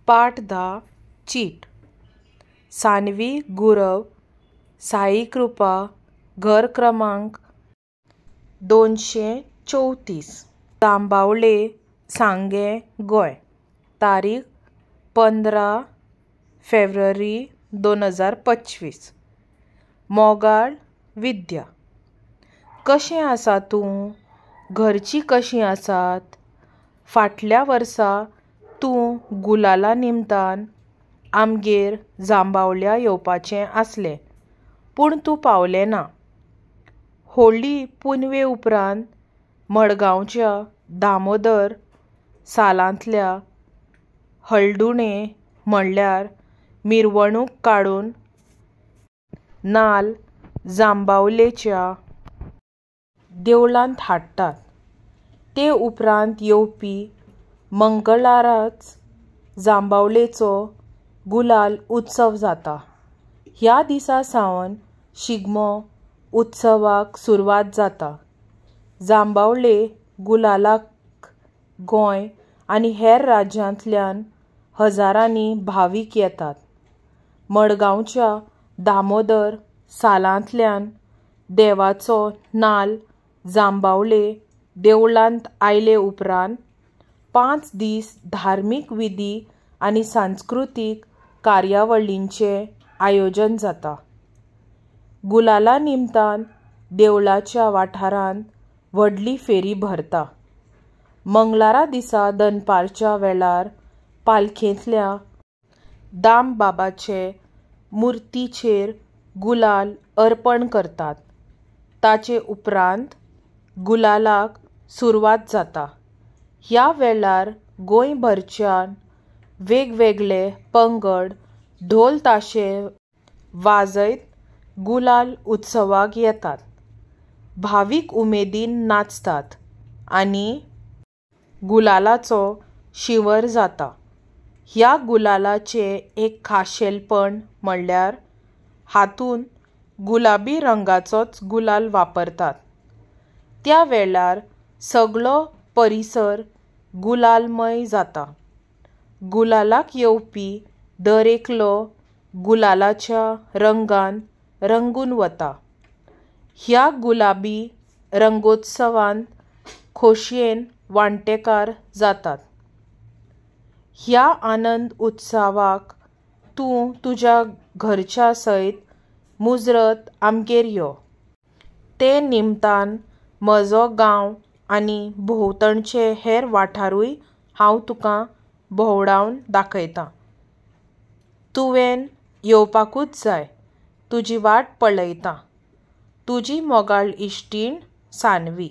पाठ 10 चीट. सानवी गुरव, साईकृपा, घर क्रमांक 234, जांबावले, सांगें, गोंय. तारीख 15 फेब्रुवारी 2025. मोगाळ विद्या, कशें आसा तूं? घरचीं कशीं आसात? फाटल्या वर्सा तूं गुलाला निमतान आमगेर जांबावल्या येवपाचें आसलें, पूण तूं पावलें ना. होळी पुनवे उपरांत मडगांवच्या दामोदर सालांतल्या हळदुणें म्हणल्यार मिरवणूक काडून नाल्ल जांबावलेच्या देवळांत हाडटात. ते उपरांत येवपी मंगळाराच जांबावलेचो गुलाल उत्सव जाता. ह्या दिसा सावन शिगमो उत्सवाक सुरवात जाता. जांबावले गुलालाक गोंय आनी हेर राज्यांतल्यान हजारांनी भावीक येतात. मडगांवच्या दामोदर सालांतल्यान देवाचो नाल्ल जांबावले देवळांत आयले उपरांत 5 दीस धार्मीक विधी आनी सांस्कृतीक कार्यावळींचें आयोजन जाता. गुलाला निमतान देवळाच्या वाठारांत व्हडली फेरी भरता. मंगळारा दिसा दनपारच्या वेळार पालखेंतल्या दामबाबाचे मुर्तीचेर गुलाल अर्पण करतात. ताचे उपरांत गुलालाक सुरवात जाता. ह्या वेळार गोंयभरच्यान वेगवेगळे पंगड ढोल ताशे वाजयत गुलाल उत्सवाक येतात. भावीक उमेदीन नाचतात आनी गुलालाचो शिंवर जाता. ह्या गुलालाचें एक खाशेलपण म्हणल्यार हातूंत गुलाबी रंगाचोच गुलाल वापरतात. त्या वेळार सगळो परिसर गुलालमय जाता. गुलालाक येवपी दरेकलो गुलालाच्या रंगान रंगून वता. ह्या गुलाबी रंगोत्सवांत खोशयेन वांटेकार जातात. ह्या आनंद उत्सवाक तूं तुज्या घरच्या सयत मुजरत आमगेर यो. ते निमतान म्हजो गांव आनी भोंवतणचे हेर वाठारूय हांव तुका भोंवडावन दाखयतां. तुवें येवपाकूच जाय. तुजी वाट पळयतां. तुजी मोगाळ इश्टीण, सानवी.